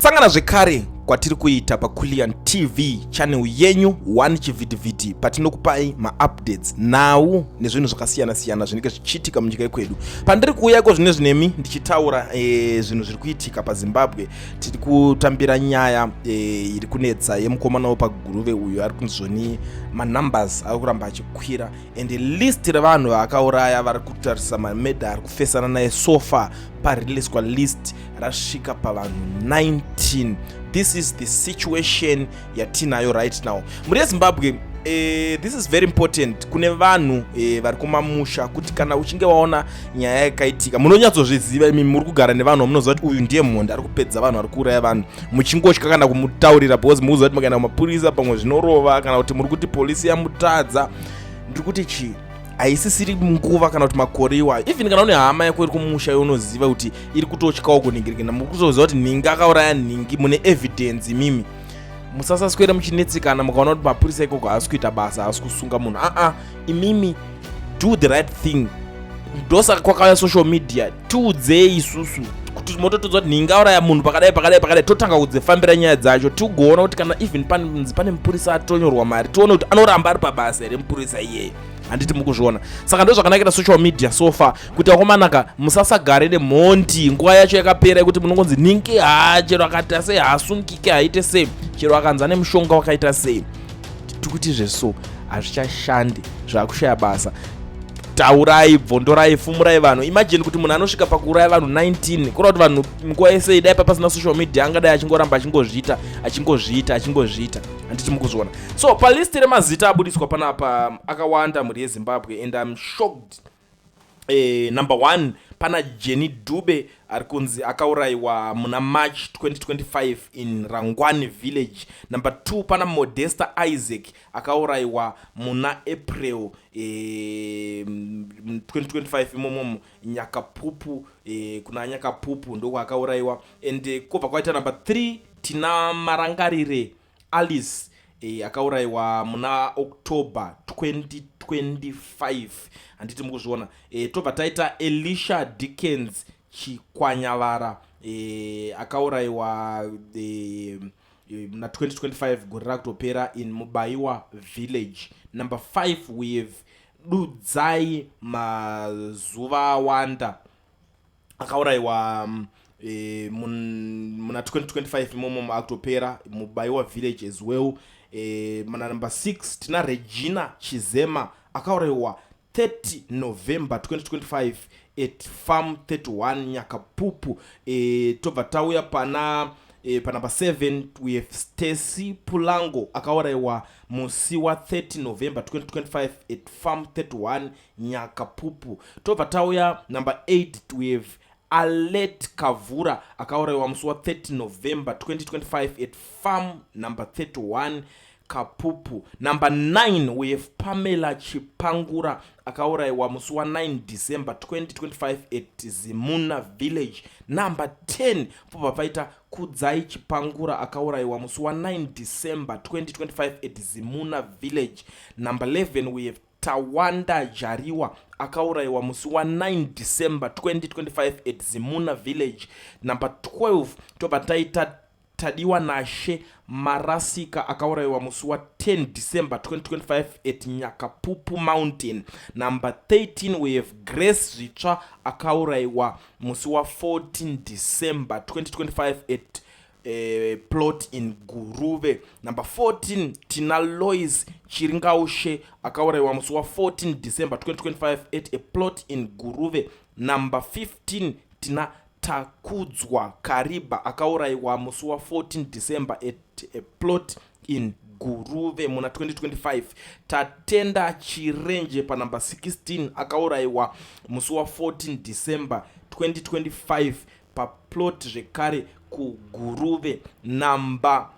Kusangana zvekare kwatiri kuita paCulian TV channel yenyu 1 chivhitivhiti, patinokupai maupdates, nhau nezvinhu zvakasiyana-siyana zvinenge zvichiitika munyika yekwedu. Pandiri kuuya iko zvine zvinemi ndichitaura zvinhu zviri kuitika paZimbabwe, tiri kutambira nyaya iri kunetsa yemukomana wepaGuruve uyo ari kunzi zvoni manumbers ari kuramba achikwira and list revanhu vaakauraya vari kutarisa mamedha ari kufesana naye. So far pareleaswa list rasvika pavanhu 19. This is the situation yatinayo right now muri yeZimbabwe. This is very important kune vanhu vari kumamusha, kuti kana uchinge waona nyaya yakaitika, munonyatsozviziva imi muri kugara nevanhu vamunoziva kuti uyu ndiye mhondi ari kupedza vanhu, ari kuuraya vanhu, muchingotya kana kumutaurira because mukuziva kuti makaenda kumapurisa pamwe zvinorova, kana kuti muri kuti polisi yamutadza. Ndiri kuti chii, haisisiri nguva kana kuti makore iwayo. Even kana une hama yako iri kumusha yaunoziva kuti iri kutotyawo kunhingirikina, muri kutoziva kuti nhingi akauraya nhingi, mune evidence imimi, musasaswera muchinetsekana mukaona kuti mapurisa ikoko haasi kuita basa, haasi kusunga munhu. Aa, imimi do the right thing. Ndosaka kwakauya social media. Tiudzei isusu kuti mototodza kuti nhingi auraya munhu pakadai, pakadai, pakadai, totanga kudzifambira nyaya dzacho, tigoona kuti kana even panzi pane mupurisa atonyorwa mari, tione kuti anoramba ari pabasa here mupurisa iyeye. Handiti mukuzviona? Saka ndo zvakanakira social media so far, kuti vakomanaka musasagare nemhondi. Nguva yacho yakapera yekuti munongonzi ningi ha, chero akaita sei haasungike, haite sei, chero akanzi ane mushonga wakaita sei. Tikuti zveso hazvichashandi, zvakushaya basa. Taurai, bvondorai, fumurai vanhu. Imagine kuti munhu anosvika pakuuraya vanhu 19. Kureva kuti vanhu nguva yese dai papasina social media, angadai achingoramba achingozviita, achingozviita, achingozviita. Handiti mukuzviona? So palist remazita abudiswa panapa akawanda, mhuri yeZimbabwe, and I'm shocked. Number one, pana Jenny Dube ari kunzi akaurayiwa muna March 2025 in Rangwani village. Number two, pana Modesta Isaac akaurayiwa muna April 2025 imomomo, Nyakapupu, kuna Nyakapupu ndokwaakaurayiwa. And kwobva kwaita number three, tina Marangarire Alice, akaurayiwa muna October 2025. Handiti mukuzviona? Tobva taita Elisha Dickens Chikwanyavara, akaurayiwa muna 2025, gore rakutopera, in Mubaiwa village. Number 5, we have Dudzai Mazuva Awanda, akaurayiwa muna 2025 imomo akutopera, Mubaiwa village as well. Muna number 6 tina Regina Chizema, akaurayiwa 30 November 2025 at farm 31 Nyakapupu. Tobva tauya pana panumber 7, we have Stacy Pulango, akaurayiwa musi wa30 November 2025 at farm 31 Nyakapupu. Tobva tauya number 8, we have Alet Kavura, akaurayiwa musi wa30 November 2025 at farm number 31 Kapupu. Number 9, we have Pamela Chipangura, akaurayiwa musi wa9 December 2025 at Zimuna village. Number 10, pobva paita Kudzai Chipangura, akaurayiwa musi wa9 December 2025 at Zimuna village. Number 11, we have Tawanda Jariwa, akaurayiwa musi wa9 December 2025 at Zimuna village. Number 12, tobva taita Tadiwa Nashe Marasika, akaurayiwa musi wa10 December 2025 at Nyakapupu mountain. Number 13, we have Grace Zvitsva, akaurayiwa musi wa14 December 2025 at plot in Guruve. Number 14, tina Lois Chiringaushe, akaurayiwa musi wa14 December 2025 at a plot in Guruve. Number 15, tina Takudzwa Kariba, akaurayiwa musi wa14 December at a plot in Guruve muna 2025. Tatenda Chirenje panumber 16, akaurayiwa musi wa14 December 2025 paplot zvekare kuGuruve. Number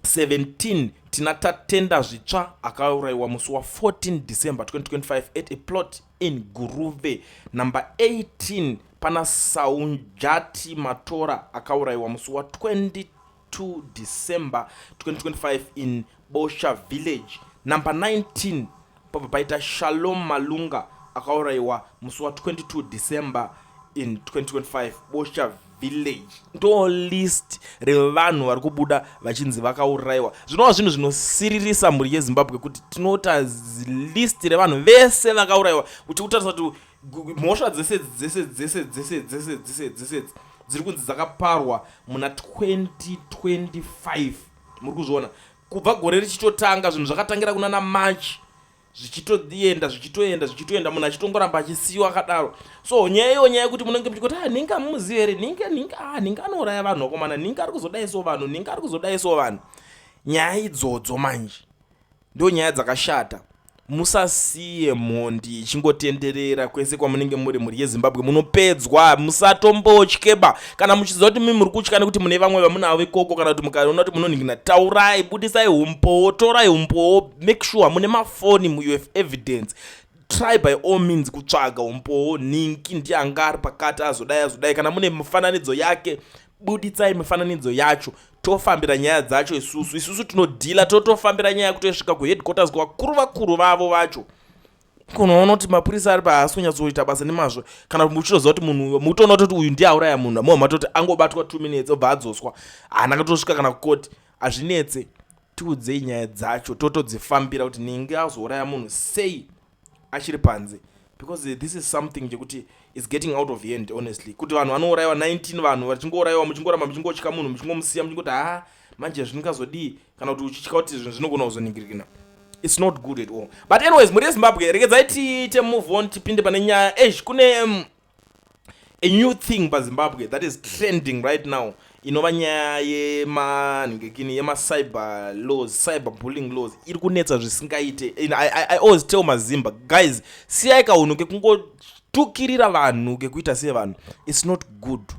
17, tina Tatenda Zvitsva, akaurayiwa musi wa14 December 2025 at a plot in Guruve. Number 18, pana Saunjati Matora, akaurayiwa musi wa22 December 2025 in Bosha village. Number 19, pabva paita Shalom Malunga, akaurayiwa musi wa22 December in 2025, Bosha. Village. Ndo list revanhu vari kubuda vachinzi vakaurayiwa, zvinova zvinhu zvinosiririsa mhuri yeZimbabwe, kuti tinota list revanhu vese vakaurayiwa, kuti kutarisa kuti mhosva dzese dzese dzese dzese dzese dzese dzese dziri kunzi dzakaparwa muna 2025. Muri kuzviona, kubva gore richitotanga, zvinhu zvakatangira kuna naMarch, zvichitoenda, zvichitoenda, zvichitoenda, munhu achitongoramba achisiyiwa akadaro. So nyaya iyo, nyaya yekuti munenge muchingoti, "Ah, nhingi hamuzivi here? Nhingi, nhingi, ah, nhingi anouraya vanhu, vakomana. Nhingi ari kuzodai so vanhu, nhingi ari kuzodai so vanhu." Nyaya idzodzo manje ndo nyaya dzakashata. Musasiye mhondi ichingotenderera kwese kwamunenge muri. Mhuri yeZimbabwe, munopedzwa. Musatombotyeba. Kana muchiziva kuti mi muri kutya nekuti mune vamwe vamunavo ikoko, kana kuti mukaona kuti munonhingina, taurai, budisai umbowo, torai umbowo. Make sure mune mafoni, you have evidence. Try by all means kutsvaga umbowo. Nhingi ndiye anga ari pakati, azodai, azodai. Kana mune mifananidzo yake, buditsai mifananidzo yacho, tofambira nyaya dzacho isusu. Isusu tinodhila, totofambira nyaya kutosvika kuheadquarters, kuvakuru vakuru vavo vacho. Kunoona kuti mapurisa ari pahaasi kunyatsoita basa nemazvo, kana muchitoziva kuti munhu, mutoona kuti uyu ndiye auraya munhu, mova matoti angobatwa 2 minutes, obva adzoswa, haana kutosvika kana kukoti. Hazvinetse, tiudzei nyaya dzacho, totodzifambira kuti ninge azouraya munhu sei achiri panze, because this is something chekuti is getting out of hand, honestly, kuti vanhu vanourayiwa 19, vanhu vachingourayiwa, muchingoramba muchingotya munhu, muchingomusiya, muchingoti, "Ha, manje zvingazodii?" Kana kuti uchitya kuti zvinhu zvinogona kuzoningirikina. It's not good at all. But anyways, mhuri yeZimbabwe, regedzai tiite move on, tipinde pane nyaya. Esh, kune a new thing paZimbabwe that is trending right now, inova nyaya yemanhingekini, yemacyber laws, cyber bullying laws, iri kunetsa zvisingaite. I always tell maZimba guys, siyai kaunhu kekungotukirira vanhu, kekuita sevanhu. It's not good,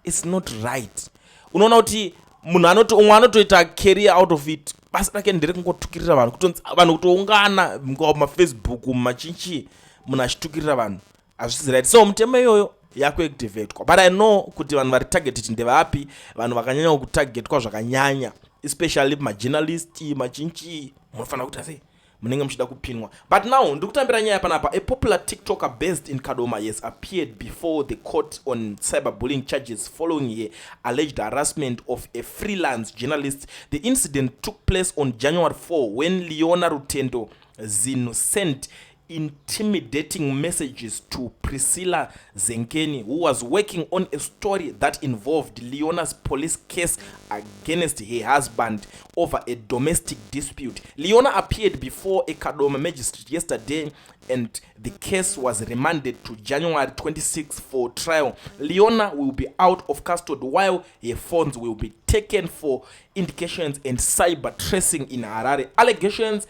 it's not right. Unoona kuti munhu anoti, umwe anotoita career out of it, basa rake nderekungotukirira vanhu, kutonzi vanhu kutoungana mumaFacebook, mumachinchi, munhu achitukirira vanhu. Hazvisi right. So mutemo iyoyo yakuactivatwa, but I know kuti vanhu vari targeted ndevapi. Vanhu vakanyanya kutargetwa zvakanyanya, especially majournalist, machinchi, munofanira kuita sei, munenge muchida kupinwa. But now ndiri kutambira nyaya panapa. A popular TikToker based in Kadoma has appeared before the court on cyberbullying charges following her alleged harassment of a freelance journalist. The incident took place on January 4 when Leona Rutendo Zinu sent intimidating messages to Priscilla Zenkeni, who was working on a story that involved Leona's police case against her husband over a domestic dispute. Leona appeared before a Kadoma magistrate yesterday and the case was remanded to January 26 for trial. Leona will be out of custody while her phones will be taken for indications and cyber tracing in Harare. Allegations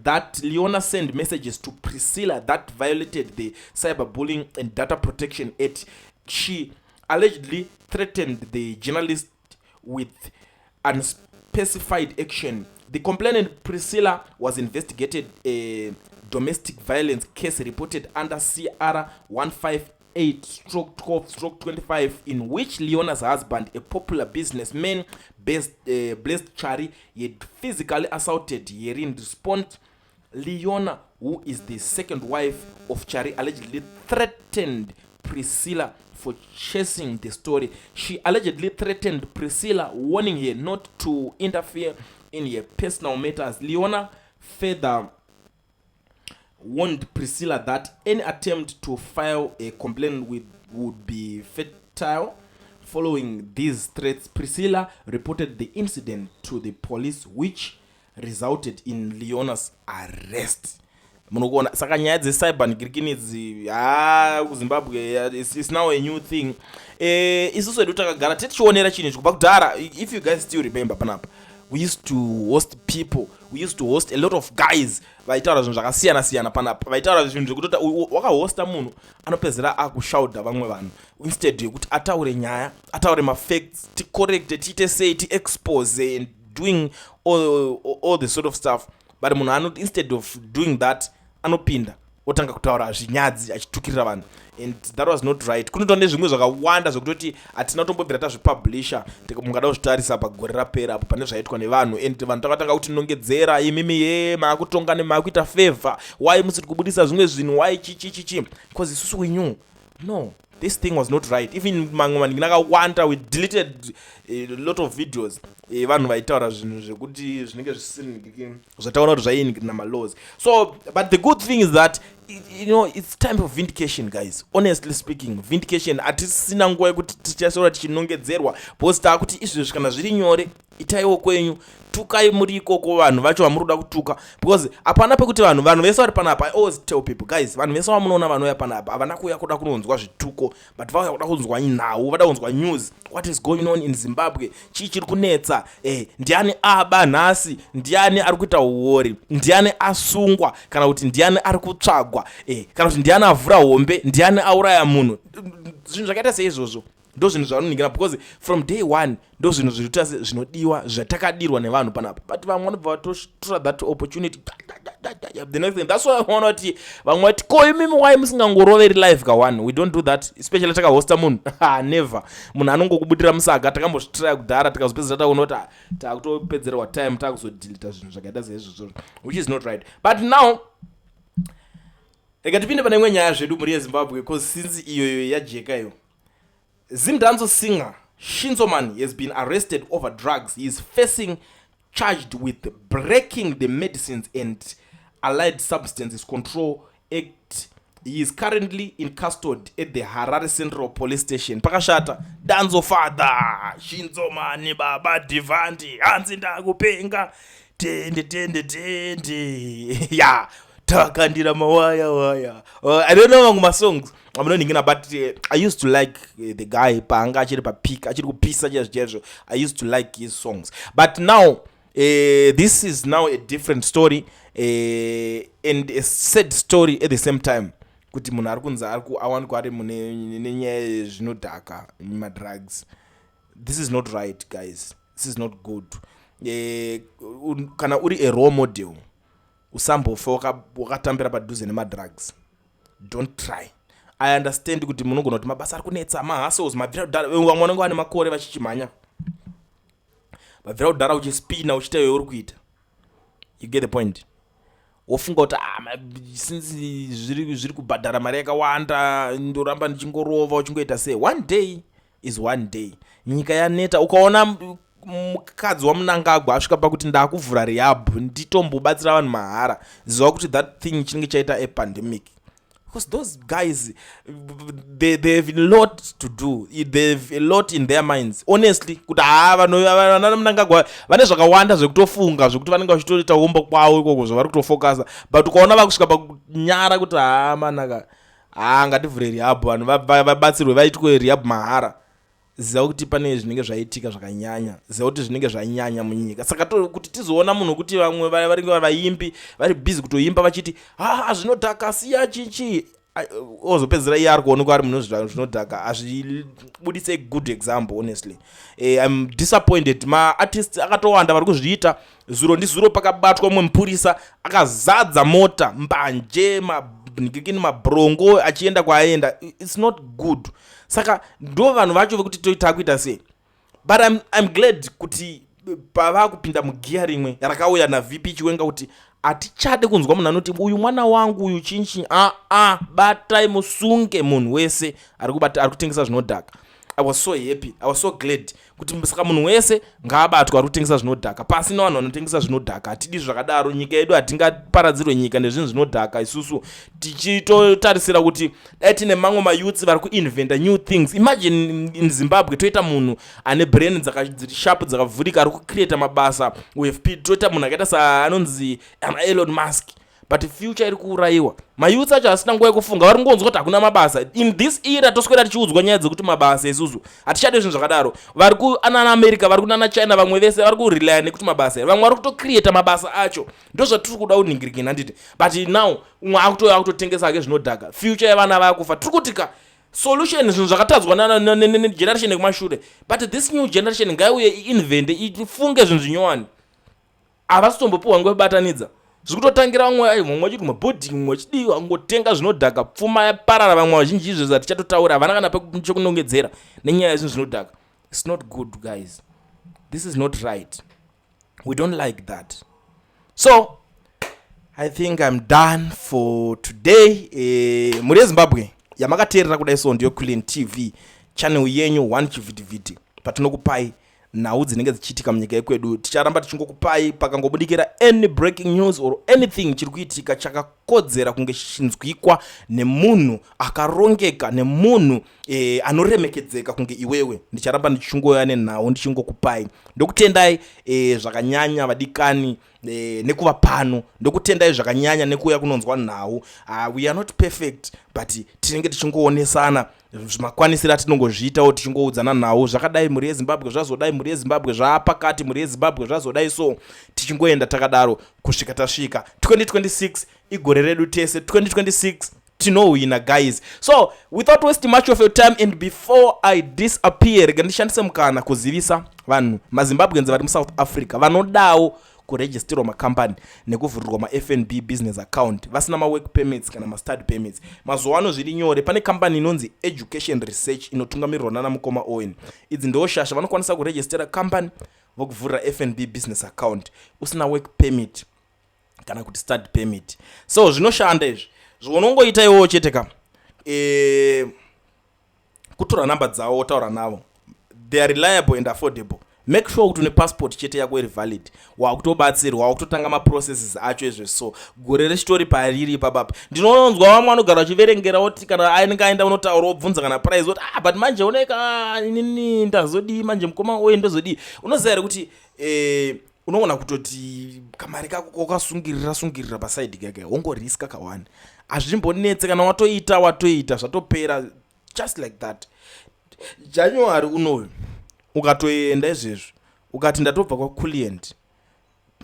that Leona sent messages to Priscilla that violated the Cyberbullying and Data Protection Act. She allegedly threatened the journalist with unspecified action. The complainant, Priscilla, was investigated a domestic violence case reported under CR 158/12/25, in which Leona's husband, a popular businessman based Blessed Chari, had physically assaulted her. In response, Leona, who is the second wife of Chari, allegedly threatened Priscilla for chasing the story. She allegedly threatened Priscilla, warning her not to interfere in her personal matters. Leona further warned Priscilla that any attempt to file a complaint would be fatal. Following these threats, Priscilla reported the incident to the police, which resulted in Leona's arrest. Munokuona, saka nyaya dzecyber ngirikinidzi, ha, kuZimbabwe it's now a new thing. Isusu hedu takagara tichionera chinhu ichi kubva kudhara. If you guys still remember, panapa we used to host people, we used to host a lot of guys vaitaura zvinhu zvakasiyana siyana panapa, vaitaura zvinhu zvekutota wakahosta munhu anopedzera akushaudha vamwe vanhu instead yekuti ataure nyaya, ataure mafacts, ticorrecte, tiite sei, tiexpose and doing all the sort of stuff. But munhu ano, instead of doing that, anopinda otanga kutaura zvinyadzi, achitukirira vanhu, and that was not right. Kunoitwa nezvimwe zvakawanda zvekutoti hatina kutombobvira tazvipublisha. Mungada kuzvitarisa pagore rapera apo, pane zvaitwa nevanhu, and vanhu takatanga kutinongedzera, "Imimi ye maakutonga nemaakuita favor, why musiri kubudisa zvimwe zvinhu? Why chichi chichi?" Because isusu we knew, no, This thing was not right. Even mamwe manhingi akawanda, we deleted a lot of videos, vanhu vaitaura zvinhu zvekuti zvinenge zvisiri zvataona kuti zvaiinhikirina malaws. So, but the good thing is that it's time for vindication, guys. Honestly speaking, vindication. Hatisina nguva yekuti tichasora tichinongedzerwa, because taakuti izvezvi kana zviri nyore, itaiwo kwenyu, tukai muri ikoko vanhu vacho vamuri kuda kutuka, because hapana pekuti vanhu vese vari panapa. I always tell people, guys, vanhu vese vamunoona vanouya panapa havana kuuya kuda kunonzwa zvituko, but vauya kuda kunzwa nhau, vada kunzwa news, what is going on in Zimbabwe, chii chiri kunetsa, ndiani aba nhasi, ndiani ari kuita uori, ndiani asungwa, kana kuti ndiani ari kutsvagwa, kana kuti ndiani avhura hombe, ndiani auraya munhu. Zvinhu zvakaita seizvozvo ndo zvinhu zvavanoningira, because from day one ndo zvinhu zvinoita zvinodiwa, zvatakadirwa nevanhu panapa. But vamwe vanobva vatotora that opportunity. The next thing, that's why vaona kuti vamwe vati, "Ko imimi, why musingangoroveri live ka?" One, we don't do that, especially takahosta munhu. Never. Munhu anongokubudira musaga. Takambozvitraya kudhara, tikazopedzisa taona kuti taakutopedzerwa time, taakuzodeleta zvinhu zvakaita seizvozvo, which is not right. But now rega tipinde pane imwe nyaya zvedu, mhuri yeZimbabwe, because since iyoyo yajeka iyo. Zimdancehall singer Shinzoman has been arrested over drugs. He is facing charged with breaking the Medicines and Allied Substances Control Act. He is currently in custody at the Harare Central Police Station. Pakashata. Dancehall father Shinzomani, Baba Divanti, hanzi ndakupenga, tende tende tende ya takandira mawaya waya. I don't know mamwe masongs amunoningina, but I used to like the guy paanga achiri papeak, achiri kupisa chaizvo chaizvo. I used to like his songs, but now this is now a different story and a sad story at the same time, kuti munhu ari kunzi ari awanikwa ari mune nenyaya yezvinodhaka, madrugs. This is not right, guys. This is not good. Kana uri a role model, usambofa wakatambira padhuze nemadrugs. Don't try. I understand kuti munogona kuti mabasa ari kunetsa, mahustles, mabvira kudhara. Vamwe vanenge vane makore vachichimhanya, vabvira kudhara uchispina, uchiita iwe uri kuita. You get the point? Wofunga kuti, ah, since zviri kubhadhara mari yakawanda, ndoramba ndichingorova. Uchingoita sei? One day is one day. Nyika yaneta. Ukaona mukadzi waMunangagwa asvika pakuti ndaakuvhura rehab, nditombobatsira vanhu mahara, ziva kuti that thing chinenge chaita a pandemic, because those guys, they have a lot to do. They have a lot in their minds, honestly, kuti haa, vana Munangagwa vane zvakawanda zvekutofunga, zvekuti vanenge vachitoita umbo kwavo ikoko zvavari kutofocusa. But ukaona vakusvika pakunyara kuti, haa manaka, haa, ngativhure rehab, vanhu vabatsirwe, vaitwe rehab mahara, ziva kuti pane zvinenge zvaitika zvakanyanya. Ziva kuti zvinenge zvanyanya munyika. Saka kuti tizoona munhu kuti vamwe vanenge vaimbi vari busy kutoimba vachiti, "Ha, zvinodhaka, siya chichi," ozopedzera iye ari kuonekwa ari munhu zvinodhaka, hazvibudise good example, honestly. I'm disappointed. Maartist akatowanda vari kuzviita. Zuro ndizuro pakabatwa mumwe mupurisa akazadza mota mbanje, manhikikini, mabrongo, achienda kwaaenda. It's not good. Saka ndo vanhu vacho vekuti toita kuita sei? But I'm glad kuti pava kupinda mugiya rimwe rakauya naVP Chiwenga, kuti hatichade kunzwa munhu anoti, "Uyu mwana wangu, uyu chinchi." Aa, batai musunge munhu wese ari kubata, ari kutengesa zvinodhaka. I was so happy, I was so glad kuti saka munhu wese ngaabatwa ari kutengesa zvinodhaka. Pasina vanhu vanotengesa zvinodhaka, hatidi zvakadaro. Nyika yedu, hatingaparadzirwe nyika nezvinhu zvinodhaka. Isusu tichitotarisira kuti dai tine mamwe mayouths vari kuinventa new things. Imagine in Zimbabwe toita munhu ane brain dziri sharp, dzakavhurika, ari kucreata mabasa ufp. Toita munhu akaita saanonzi ana Elon Musk, but future iri kuurayiwa. Mayouths acho asina nguva yekufunga, vari kungonzwa kuti hakuna mabasa. In this era toswera tichiudzwa nyaya dzekuti mabasa. Isusu hatichade zvinhu zvakadaro. Vari kuanana America, vari kunana China, vamwe vese vari kurelya nekuti mabasa here. Vamwe vari kutocreata mabasa acho. Ndo zvatiri kuda kunhingirikina, handiti? But now umwe akutouya akutotengesa ake zvinodhaka, future yevana vakufa. Tiri kutika solution zvinhu zvakatadzwa negeneration yekumashure, but this new generation ngaiuye iinvente, ifunge zvinhu zvinyowani. Havasi kutombopiwa nguva yekubatanidza. Zviri kutotangira vamwe, ai, mumwe achiti mabhodhi, mumwe achidiwa ngotenga zvinodhaka, pfuma yaparara. Vamwe vazhinji izvezvi hatichatotaura, havana kana chekunongedzera nenyaya yezvinhu zvinodhaka. It's not good, guys. This is not right. We don't like that. So I think I'm done for today. Mhuri yeZimbabwe. Yamakateerera kudai so ndiyo Quillian TV channel yenyu, one chivhitivhiti, patinokupai nhau dzinenge dzichiitika munyika yekwedu. Ticharamba tichingokupai pakangobudikira any breaking news or anything chiri kuitika chakakodzera kunge chichinzwikwa nemunhu akarongeka, nemunhu anoremekedzeka kunge iwewe. Ndicharamba ndichingoya nenhau ndichingokupai. Ndokutendai zvakanyanya, vadikani, nekuva pano. Ndokutendai zvakanyanya nekuuya kunonzwa nhau. We are not perfect, but tinenge tichingoonesana zvimakwanisiro atinongozviitawo, tichingoudzana nhau. Zvakadai, mhuri yeZimbabwe, zvazodai, mhuri yeZimbabwe, zvaapakati, mhuri yeZimbabwe, zvazodai. So tichingoenda takadaro kusvika tasvika 2026. Igore redu tese 2026, tinohwina, guys. So without wasting much of your time and before I disappear, rega ndishandise mukana kuzivisa vanhu, maZimbabweans vari muSouth Africa vanodawo kuregisterwa makambani nekuvhurirwa maFNB business account, vasina mawork permits kana mastudy permits. Mazuva ano zviri nyore. Pane kambani inonzi Education Research inotungamirirwa nana mukoma Owen. Idzi ndo shasha, vanokwanisa kuregistera kambani, vokuvhurira FNB business account usina work permit kana kuti study permit. So zvinoshanda izvi. Zvaunongoita iwowo chete ka kutora namba dzavo, wotaura navo. They are reliable and affordable. Make sure kuti une passport chete yako iri valid, wakutobatsirwa, wakutotanga maprocesses acho izvo. So gore rechitori pariri ipapapa, ndinonzwa vamwe vanogara vachiverengera, oti kana ainenge aenda unotaura, wobvunza kana price, oti, "Ah, but manje oneka, inini ndazodii manje, mukoma oye, ndozodii?" Unoziva here kuti unoona kutoti kamari kako kokasungirira sungirira paside keke, wongoriska kawani, hazvimbonetse. Kana watoita, watoita, zvatopera just like that. January unoyu ukatoenda izvezvo ukati, "Ndatobva kwaClient,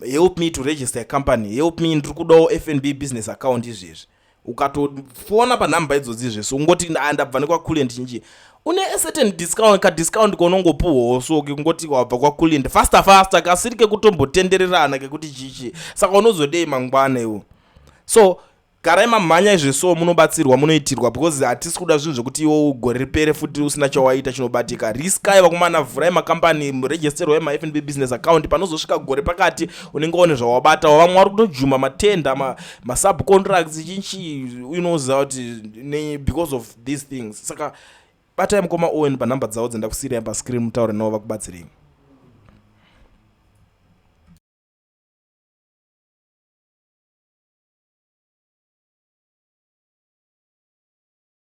help me to register a company, help me, ndiri kudawo FNB business account," izvezvi ukatofona panhamba idzodzi izvezvi, ungoti, "Ndabva nekwaClient," chinchi, une a certain discount, kadiscount kaunongopuhwawo. So kungoti wabva kwaClient, faster faster, kasiri kekutombotendererana kekuti chichi. Saka unozodei mangwana iwo? So garai mamhanya izve, so munobatsirwa, munoitirwa, because hatisi kuda zvinhu zvekuti iwo gore ripere futi usina chawaita chinobatika. Riskai, vakomana, vhurai makambani, registerwai maFNB business account. Panozosvika gore pakati unenge une zvawabatawo. Vamwe vari kutojuma matenda, masubcontracts, chinchi, unoziva kuti because of these things. Saka batai mukoma Owen panhamba dzavo dzendakusiyirai pascreen, mutaure navo vakubatsirei.